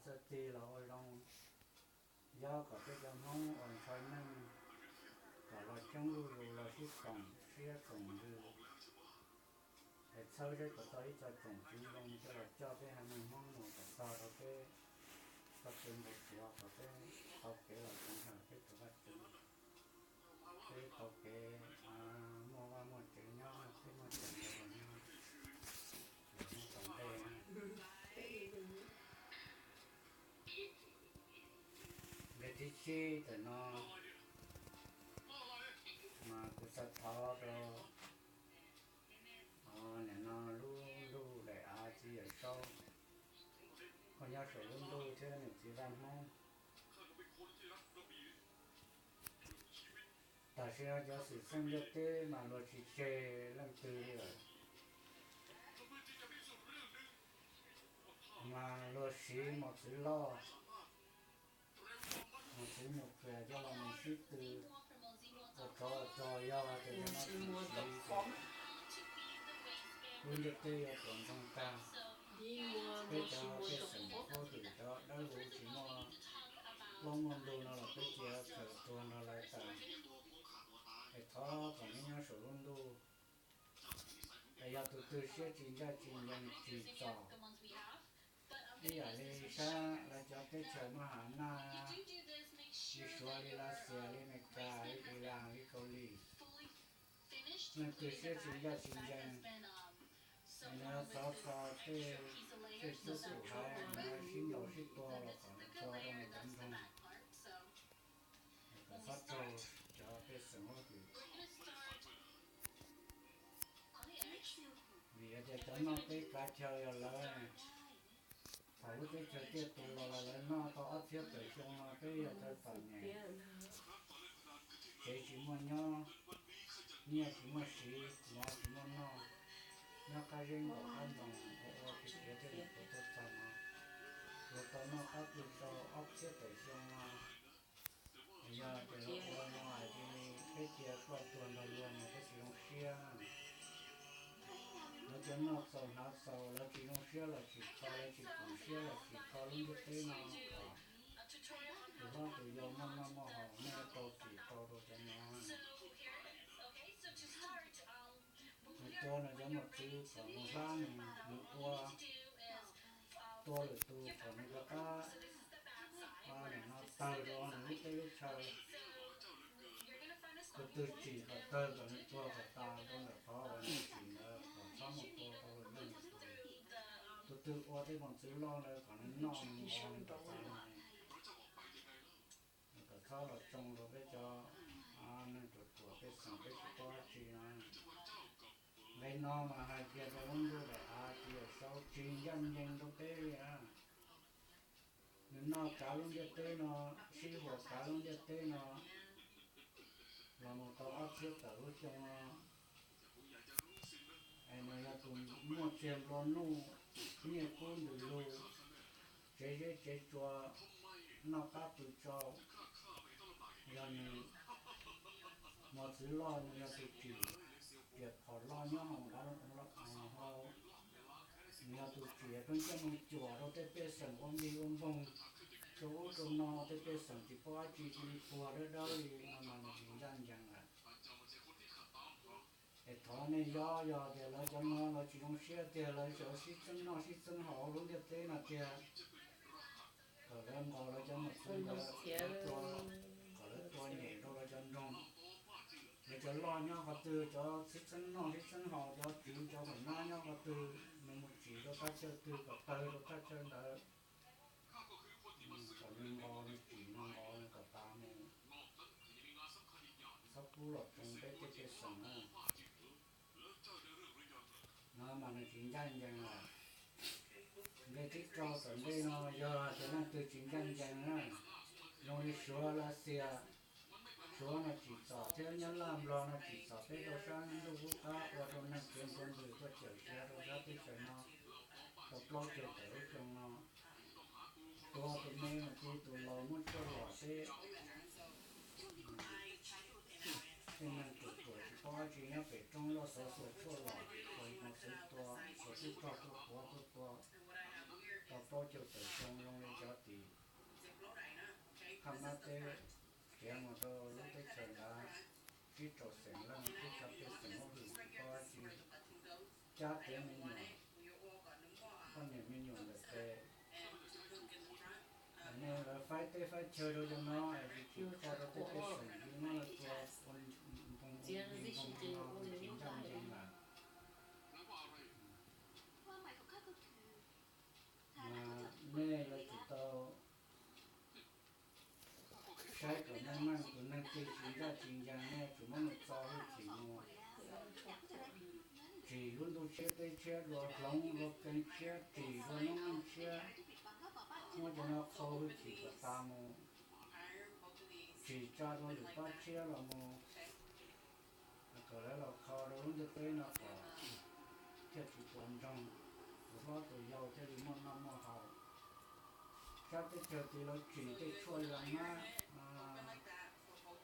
txog tig los ua zoo, yog kom peb cov Hmoob uas ntshai neeg kom los coob zuj zus los sib koom siab koom ntsws, es txhawb saib puas tau ib co tsoom tsis zoo coj los coj peb haiv neeg Hmoob mus kom txog rau peb txoj kev npau suav kom peb tau kev los txog ntawm peb tus Vajtswv, peb tau kev muaj vaj muaj tsev nyob, peb muaj tsev nyob, los nyob tom ntej. Nqe thib tsib ntawm no mas kuv xav thov rau nim no lub ntuj daim av txiv Yawm Saub, koj nyob saum lub ntuj thiab niam txiv Vaj Hmoob. Tam sim no cov xwm txheej ntiaj teb mas luag tsis tseg leej twg li lawm, mas luag siv mos txwv loj, mos txwv nuclear coj los mus sib tw ua tsov ua rog, yog tias cov no tsis siv ces lub ntiaj teb yuav puas ntsoog tag. Peb cov pej xeem Hmoob twm cov dawb huv tsis muaj plaub muaj ntug no los peb cia khaws tuag nrog lawv tas. Es thov kom neb nyob saum lub ntuj, es yog tus twg siab tsis ncaj tsis ncees tsim txom, ib yam li sab lawv cov teb chaws muaj hav naj, li Suav, li Lav Xias, li Amelikas, li Ilas, li Kaus Lim, leej twg siab tsis ncaj tsis ncees, nws txov txo tej, tej tub tus haiv, nws sib ntaus sib tua los kom nws tua rau nws cov nroog, kom txhob raug cov pej xeem Hmoob twm. Vim tias cov noj peb kav chaw yog lawv, thaum lub teb chaws tiaj tus los lawv noj tau ob txhiab tawm xyoo no peb yog tawv tom nyem, tsev tsis muaj nyob, nyiaj tsis muaj siv, mov tsis muaj noj, nyob qab zeb nkaum qab ntoo, ua ua kiv kiav thiaj li tuaj txog no. Luag tau noj qab pw tsau ob txhiab tawm xyoo no. Yog tias luag ua no hais tias peb cia koj tuag nrog luag mas peb tsis zoo siab. Lawv cov noj txaus hnav txaus, lawv tsis zoo siab los tsis kho, lawv tsis koom siab los tsis kho lub ntiaj teb no kom tus hlob tus yau muaj noj muaj haus, nej tau txim tau rau cov no. Nws tua nws cov mos txwv kom mus hlab nws, nws ua, tua lwm tus kom nws rov qab nim no tawg rau nws lub teb lub chaw. Tus twg tsim kom tawg kom nws tuag kom tas rau ntawm qhov uas nws tsim ntawd kom txhob mus tua rau luag nyob nws tus. Tus twg ua tej mos txwv loj ntawd kom nws noj nws nqos nws kom tas, kom txhob los tsoo rau peb cov neeg ruam ruam pej xeem peb tsis paub dab tsi no. Nqe no mas hais kiag rau lub ntuj daim av txiv Yawm Saub tsis ncaj ncees rau peb li. Nws noj kav lub ntiaj teb no, sib huas kav lub ntiaj teb no los mus tau ob txhiab tawm lub xyoo no. Es nws yog tus muaj txiag nplua nuj, nyiaj kub ntws lug, tsev zeb tsev tsua, noj qab pw tsau. Yog nws mos txwv loj, nws yog tus tsim riam phom loj nyob hauv hlau, nws yog tus tsim pheej coj mus cuam rau tej pej xeem ua npig ua npoog rau ub rau no, tej pej xeem tsis paub dab tsi cia li tuag dawb dawb li no mas nws tsis ncaj ncees lawm. Es thov nej, yog, yog tias lawv cov no lawv tsis zoo siab tiag, lawv tseem sib txeeb noj sib txeeb haus lub ntiaj teb no tiag, kom lawv nqos lawv cov mos txwv ntawd, kom lawv tua nyem rau lawv cov nroog. Lawv cov loj nyob qhov twg, cov sib txeeb noj sib txeeb haus, cov tswv cov huam nab nyob qhov twg, nws mus tsim rau thaj chaw twg kom tawg rau thaj chaw ntawd. Kom nws nqos, nws tsim nws nqos nws kom tas mus. Txhob pub los tsoo peb tej pej xeem na. No mas nws tsis ncaj ncees lawm. Nqe thib rau tom ntej no, yog tias leej twg tsis ncaj ncees na, zoo li Suav, Lav Xias, Suav no tsim txom thiab Nyab Laj Nplog no tsim txom peb rau sab ntuj qub qab, ua rau neeg khiav ntua ntws tuaj cawm siav rau sab teb chaws no tau plaub caug tawm lub xyoo no. Tua tus me mus ti tus laus muab tshuaj lom peb, tej neeg ruam ruam tsis paub dab tsi nyob pem roob loj xov xuas tshuaj lom, ua mos txwv tua, ua tub rog tuaj puav tuaj tua, tau plaub caug tawm xyoo zoo li cov tim Hamas teb khiav mus rau lub teb chaws ntawd, tsib rau xeem leej, tsib rau peb xeem, ob hwj tsis paub dab tsi, cab tiav me nyuam, poj niam me nyuam ntawm tes. Nej lawv faib teb faib chaw rau cov no es tsis tshua rau tej pej xeem li no lawv tua ua npoo ua npoo no tsis ncaj ncees lawm. Mas nej yuav tsum tau saib kom meej meej tus neeg twg tsis ncaj tsis ncees, nej yuav tsum muab nws txo hwj chim mus tsim lub ntuj tshiab teb tshiab dua, hloov dua keeb tshiab, tsim dua noob neej tshiab, muab cov no qhau hwj chim kom tas mus, tsim tsa dua lwm pab tshiab los mus, kom lawv los kho rau lub ntiaj teb no kom thiaj tsis puas ntsoog, tus hlob tus yau thiaj li muaj noj muaj haus. Sab teb chaws tid lawv tsim tej tshuaj yas mab,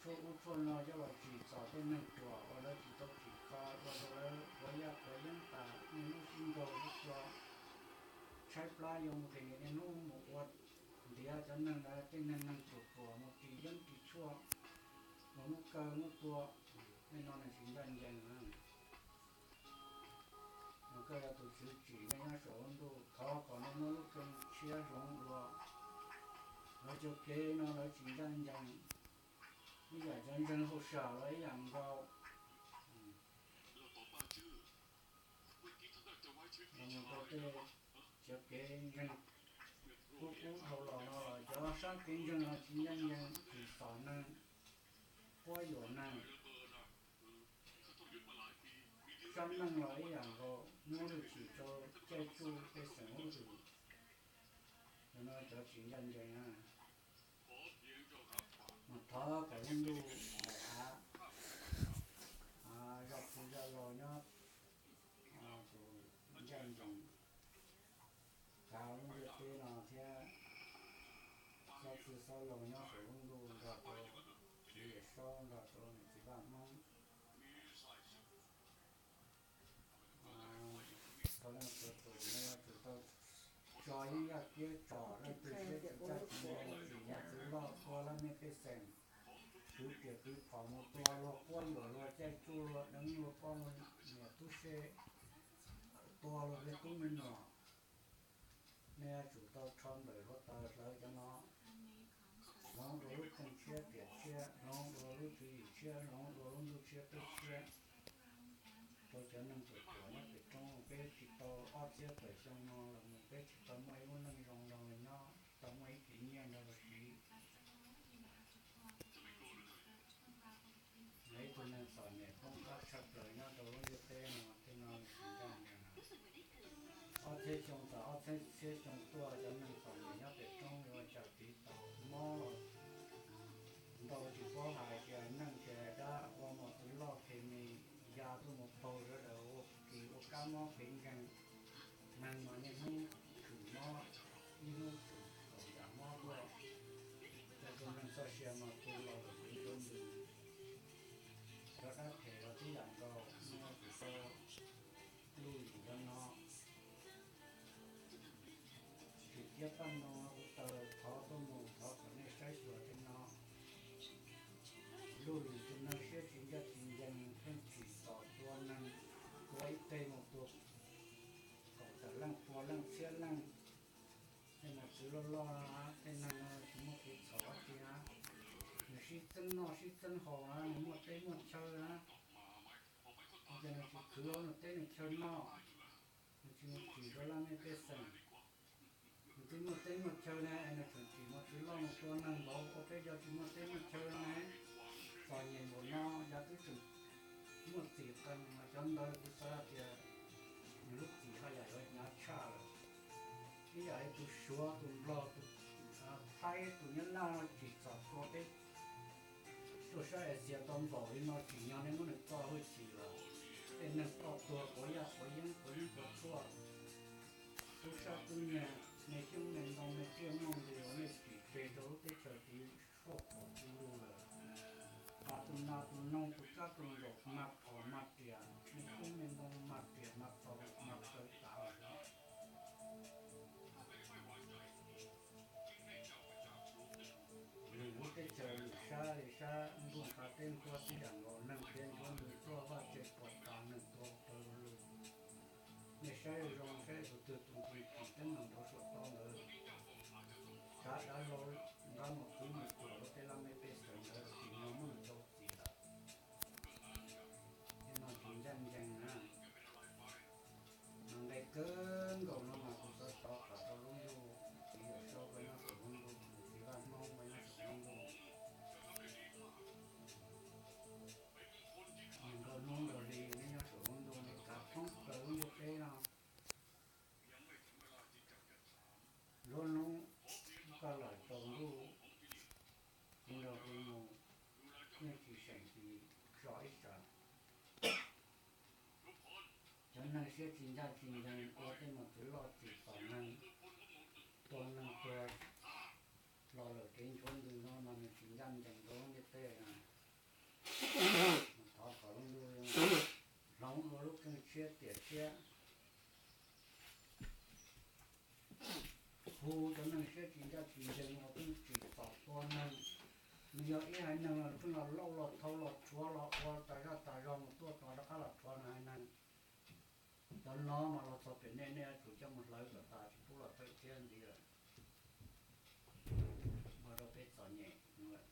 tshuaj ub tshuaj no coj los tsim txom tej neeg ruam uas lawv tsis tau tsim txo, ua rau lawv quav yaj quav yeeb tas, niaj hnub sib nkaug sib tua, tshaib plab yuav mus pem niaj hnub mus ua ntiav cov neeg ntawd, tej neeg neeg ruam ruam mus ris yeeb ris tshuaj, mus muab kaw muab tua, tej no nws tsis ncaj ncees na. Mas koj yog tus tswv tsim nej nyob saum lub ntuj, thov kom nej muab lub keeb tshiab hloov dua. Lawv cov kev no lawv tsis ncaj ncees, ib yam cov ntseeg hauj sam los ib yam nkaus. Los mus rau tej cov kev ntseeg kub kub dhau los no los cov sab kev ntseeg no tsis ncaj ncees, tsim txom neeg, quab yuam neeg. Sab neej los ib yam nkaus, muab hwj chim rau caij tsuj pej xeem ub hwm. Cov no cov tsis ncaj ncees na. Mas thov kom lub ntuj daim av, zaj txwv zaj laug nyob, tus ncaj ncees kav lub ntiaj teb no thiab, xob txwj xob laug nyob saum lub ntuj nrog rau txiv Yawm Saub nrog rau niam txiv Vaj Hmoob. Txhua leej txhua tus nej yuav tsum tau tso yeeb yaj kiab tsom leej twg siab tsis ncaj tsis ncees, tsim mos txwv loj tua laj mej pej xeem, kwv riam kwv phom mus tua luag quab yuam luag caij tsuj luag deev luag poj niam tub se, tua luag tej tub me nyuam. Nej yuav tsum tau rho ntawm hluav taws hlawv cov no, hloov dua lub keeb tshiab riam tshiab, hloov dua lub tswv yim tshiab, hloov dua lub ntuj tshiab teb tshiab rau cov neeg ruam ruam nyob pem roob. Peb tsis tau ob txhiab tawm xyoo no los mus peb tsis tau muaj ib lub neej zoo nrog luag nyob, tsis tau muaj ib kis nyiaj nrog luag siv. Yog ib tug neeg txom nyem poob qab tshaj plaws nyob rau lub ntiaj teb no, tej no nws tsis ncaj ncees. Ob txhiab xyoo tom ob txhiab xyoo tuaj cov neeg txom nyem nyob pem roob yuav ua cas tiv tau mob los ntau tsis paub hais tias neeg tias dab ua mos txwv loj khes mis ya tuaj mus paug sawv daws ua kis ua kab mob kev ntseeg. Neeg mas niaj hnub tshwm mob, ib hnub tshwm kaum yam mob tuaj, ua rau neeg txoj sia mas tu los lawm kuv ntsuav ntws. Cov dab phem los tib yam nkaus, nej yuav tsum tau luj lim cov no. Tsim ciab paj no hu taws thov tuaj mus, thov kom nej saib xyuas tej no. Luj lim tus neeg siab tsis ncaj tsis ncees, pheej tsim txom tua neeg, tua ib teg mus tua kaum tawm leej pua leej txhiab leej. Tej mos txwv loj loj, tej neeg no tsis muaj kev txhaum dab tsi na, nws sib txeeb noj sib txeeb haus na, nws muaj teb muaj chaw na, ua cas nws tsis khwv nws teb nws chaw noj, nws tsis mus tsim rau laj mej pej xeem. Nws twb muaj teb muaj chaw ne, es nws tseem tsim mos txwv loj mus tua neeg npaum ua peb cov tsis muaj teb muaj chaw ne. Txom nyem npaum no yav twb tseem muaj txim qees, mas cov ntawd kuv xav hais tias nws lub txim haj yam yuav hnyav tshaj lawm. Ib yam li tus Suav, tus Nplog, tus Thaib, tus Nyab Laj no tsim txom tua peb tuaj sab Axias tau npaum li no, tsim nyog nej muab nws txo hwj chim los tej neeg toj tuag quav yaj quav yeeb quav yeeb quav tshuaj, tub sab tub nyiag, me xyoob me ntoo me tsiaj muaj nqis uas nej tsim tseg rau lub teb chaws tid suaj pom tsis lug lawm. Mas tus nas tus noog tus kab tus nkaum mag phom mag riam, me xyoob me ntoo mag riam mag phom mag kaw tav lawm. Tej nquag tib yam nkaus, neeg thiab nquag ntws tuaj vaj tse puas tas, neeg tuag plaws lug. Nej saib zoo saib tus twg tus ntxim tsim teeb meem nrov suav tau ntawd, tsav dav hlau nqa mus kwv mus tsuam rau tej laj mej pej xeem ntawd, tsim nyog muab nws rau txim lawm. Tej no tsis ncaj ncees na. Mas nqe kawg nkaus no mas kuv xav thov kom rau lub ntuj, txiv Yawm Saub koj nyob saum lub ntuj, txiv Vaj Hmoob koj nyob saum lub ntuj. Nws nrog hnub nrog hli neb nyob saum lub ntuj, neb kav thoob plaws lub ntiaj teb no. Lub hnub koj los tsaus ntuj, kuv nrog kuv mus, yeej tsis seem tsis so ib sab. Cov neeg siab tsis ncaj tsis ncees ua tej mus txwv loj tsim txom neeg, tua neeg tuag los lawm kev nchuav ntws no mas nws tsis ncaj ncees rau lub ntiaj teb no. Thov kom lub ntuj hloov dua lub keeb tshiab tiam tshiab, hu cov neeg siab tsis ncaj tsis ncees uas pheej tsim txom tua neeg. Nws yog ib haiv neeg los pheej los lauj los thau los rhuav los ua tas zaj tas zog mus tuaj tos rov qab los rhuav nws haiv neeg. Cov no mas los txog pem nej, nej yuav tsum coj mus hlawv kom tas tsis pub los tawm thiab ntxiv lawm. Ua rau peb txom nyem lawm.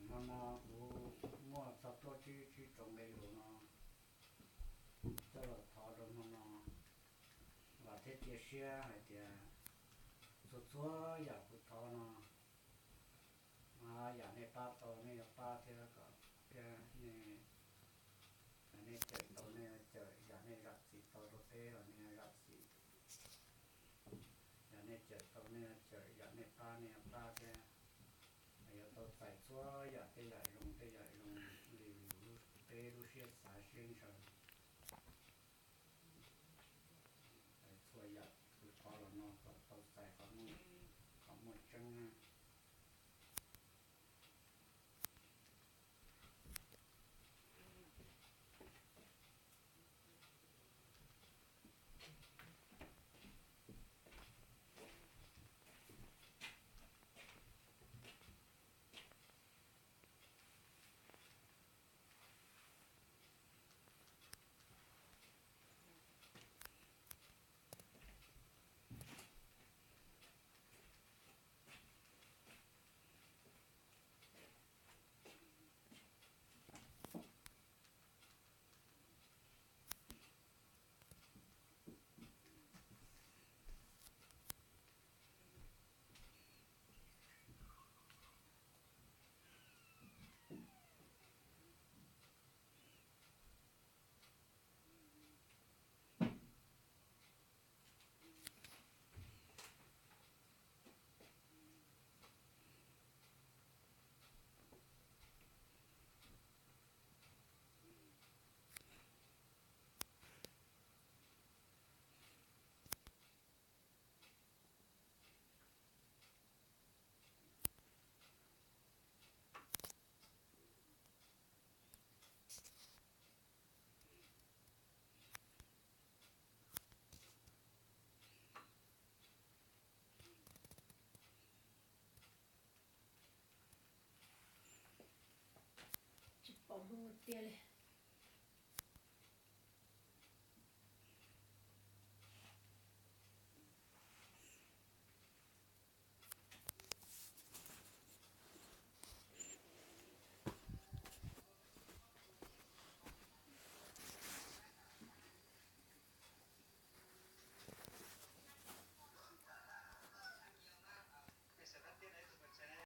Hmo no kuv muaj txog plaub tsib tsib rau nqe lus no coj los thov rau hmo no, vam thiab cia siab hais tias txhua txhua yam kuv thov no, yam nej pab tau nej yuav pab thiab kom, thiab nej, yam nej cawm tau nej yuav cawm, yam nej zam txim tau rau peb los nej yuav zam txim, yam nej cawm tau nej yuav cawm, yam nej pab nej yuav pab thiab. Yuav tau txais txhua yam tej yam zoo tej yam zoo li yus peb lub siab xav siab ntshaw. Txhua yam kuv thov los no kom tau txais qhov muaj tseeb na. Tsis pom hmoov tiag li.